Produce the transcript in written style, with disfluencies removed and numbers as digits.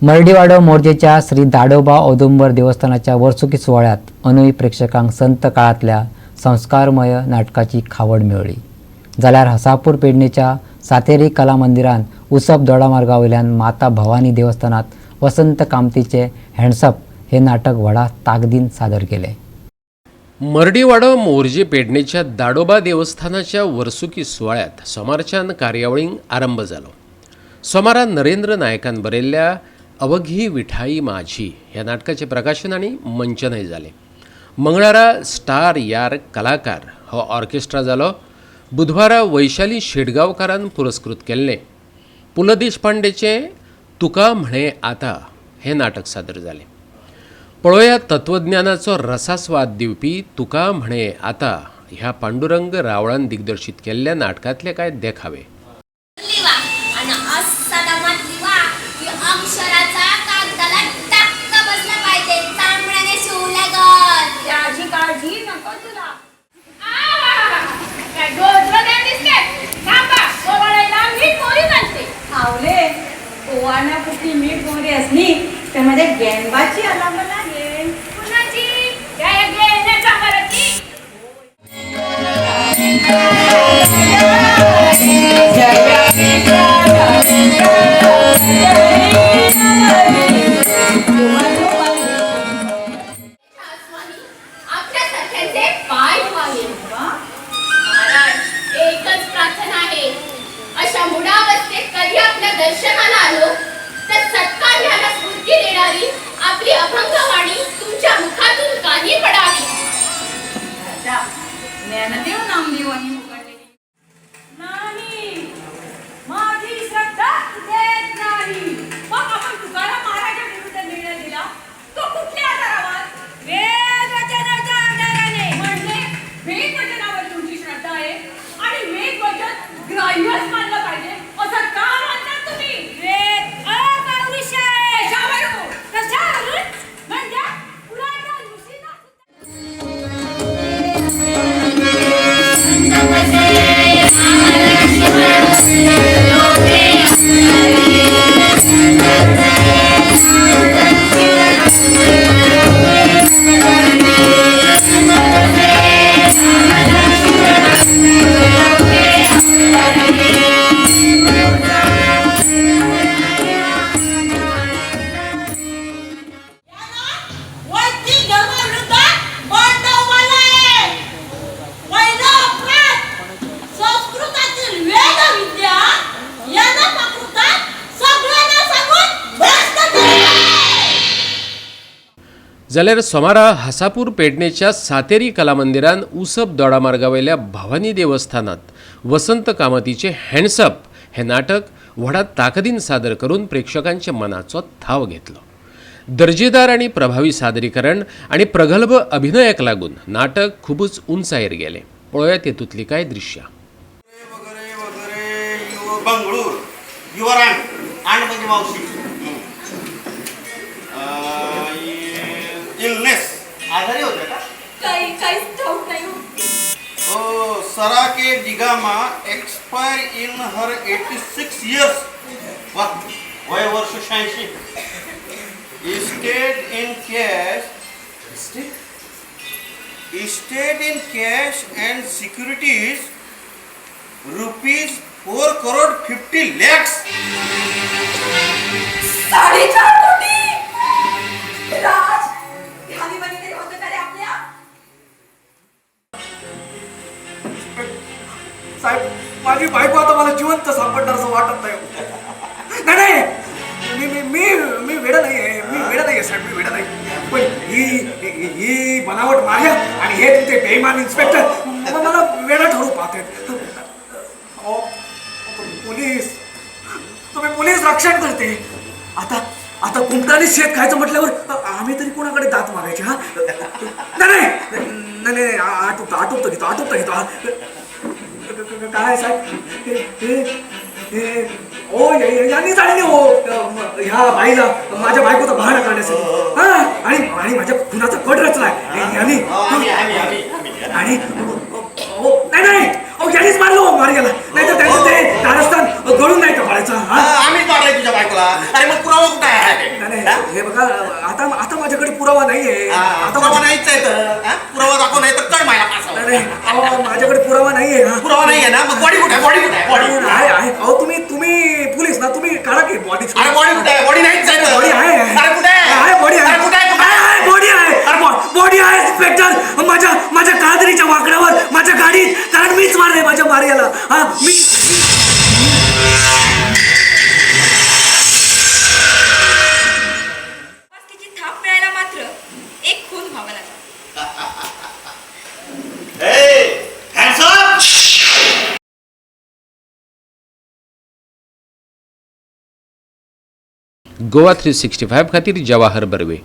मर्डीवाडो मोरजेच्या श्री दाडोबा औदुंबर देवस्थानाच्या वर्सुकी सुवाळ्यात अनुय प्रेक्षकांक संत काळांतल्या संस्कारमय नाटकाची खावड मेळ्ळी. जाल्यार हसापूर पेडणेच्या सातेरी कला मंदिरान उसप दोडामार्गावयल्यान माता भवानी देवस्थानात वसंत कामतीचे हँड्सअप हे नाटक व्हडा ताकदीन सादर केले. मर्डीवाडो मोरजे पेडणेच्या दाडोबा देवस्थानाच्या वर्सुकी सुवाळ्यात सोमारच्यान कार्यावळींक आरंभ जालो. सोमारा नरेंद्र नायकान बरयल्ल्या अवघी विठाई माझी ह्या नाटकाचें प्रकाशन आनी मंचनय जालें. मंगळारा स्टार यार कलाकार हो ऑर्केस्ट्रा जालो. बुधवारा वैशाली शेटगांवकारान पुरस्कृत केल्लें पु ल देशपांडेचें तुका म्हणे आता हें नाटक सादर जालें. पळोवया तत्वज्ञानाचो रसास्वाद दिवपी तुका म्हणे आता ह्या पांडुरंग रावळान दिग्दर्शीत केल्ल्या नाटकांतले कांय देखावे. लिवा आणि असा दमात लिवा की अक्षराचा कागदाला टक्क बसला पाहिजे, चांबड्याने शिवल्यागत. त्याची काळजी नको तुला. काय गोजरं दिसते? थांबा, ओवाळायला मी पोरी घालते. आवले ओवाळण्यापुरती मी पोरी असली तर माझ्या गेंबाची अलांब लागेल. कुणाची? त्या या गेल्या चांभाराची. आसमानी आपल्यासारख्यांचे पाय धुवावे. महाराज, एकच प्रार्थना आहे, अशा मुडावस्थेत कधी आपल्या दर्शनाला आलो तर सत्कार्याला स्फूर्ती देणारी आपली अभंगवाणी तुमच्या मुखातून कानी पडावी. राजा ज्ञानदेव नामदेवांनी उघडलेली नाही, माझी श्रद्धा देत नाही. मग आपण तुकाराम महाराजा विरुद्ध निर्णय दिला तो कुठल्या आधारावर? वेद वचनाच्या आधाराने. म्हणजे वेद वचनावर तुमची श्रद्धा आहे आणि वेद वचन ग्राह्यच मानलं पाहिजे असं का मानतात तुम्ही? वेद अपौरुष आहे. कशावरून? कशावरून म्हणजे पुराच्या ऋषींना वैदिक धर्माविरुद्ध बंडवाला आहे. पहिला अपराध संस्कृतातील वेदविद्या यांना प्राकृतात सगळ्यांना सांगून भ्रष्ट केलं आहे. जाल्यार सोमारा हसापूर पेडणेच्या सातेरी कला मंदिरान उसप दोडामार्गावयल्या भवानी देवस्थानात वसंत कामतीचे हँड्सअप हें नाटक व्हडा ताकदीन सादर करून प्रेक्षकांच्या मनाचो थाव घेतलो. दर्जेदार आनी प्रभावी सादरीकरण आनी प्रगल्भ अभिनयाक लागून नाटक खुबूच उंचायेर गेलें. पळोवया तेतूंतलीं कांय दृश्यां. वगैरे वगैरे you Bengaluru your aunt, aunt म्हणजे मावशी. इलनेस, आजारी होत्या का? काही काहीच ठाऊक नाही हो. ओ सरा K da Gama expire in her 86 years. वा, वय वर्ष 86. Estate in cash, estate in cash and securities ₹4 crore 50 lakhs. 4.5 कोटी. राज ध्यानी मनी तरी होतं का रे आपल्या? साहेब, माझी बायको आता मला जिवंत सापडणार असं वाटत नाही. नाही नाही, मी मी मी मी वेडा नाही आहे, मी वेडा नाही आहे साहेब, मी वेडा नाही. पण ही ही ही बनावट मार्या आणि हे तुमचे बेईमान इन्स्पेक्टर मला वेडा ठरू पाहतात. अहो, पोलीस, तुम्ही पोलीस रक्षण करते. आता आता कुमटाने शेत खायचं म्हटल्यावर आम्ही तरी कोणाकडे दात मागायचे? हा, नाही नाही नाही नाही, आटोपतो आटोपतो घेतो, आटोपतो घेतो. हा. काय साहेब, हे हे हे ओ यांनीच आणले हो ह्या बाईला माझ्या बायकोचा बहाणा करण्यासाठी. हा, आणि आणि माझ्या खुनाचा कट रचलाय यांनी. आम्ही आम्ही आम्ही आम्ही आणि ओ नाही नाही, ओ यांनीच मारलं हो मार्याला, नाही तर त्यांचं ते कारस्थान गळून नाही का पडायचं? हा. आम्हीच मारलंय तुझ्या बायकोला. अरे मग पुरावा कुठे आहे? नाही, हा? नाही, हे बघा, आता आता माझ्याकडे पुरावा नाहीये. हा, आता पुरावा नाहीच आहे तर हा? पुरावा दाखव, नाही तर चढ मायला नाही, फासावर. नाही, अहो, माझ्याकडे पुरावा नाहीये हा. पुरावा नाही आहे ना? मग बॉडी कुठे आहे? बॉडी कुठे आहे? बॉडी. आहे आहे. अहो, तुम्ही तुम्ही पोलीस ना, तुम्ही काढा की बॉडी. अरे बॉडी कुठे आहे? बॉडी नाहीच आहे तर. बॉडी आहे. अरे कुठे आहे? आहे बॉडी आहे. अरे कुठे आहे? कुठे आहे? आहे बॉडी आहे. बॉडी आहे इन्स्पेक्टर, माझ्या माझ्या कादरीच्या वाकड्यावर, माझ्या गाडीत, कारण मीच मारले माझ्या मार्याला. हा मी. तिची थाप मिळायला मात्र एक खून व्हावा लागला. Hey, hands up! Goa 365 खातीर जवाहर बर्वे.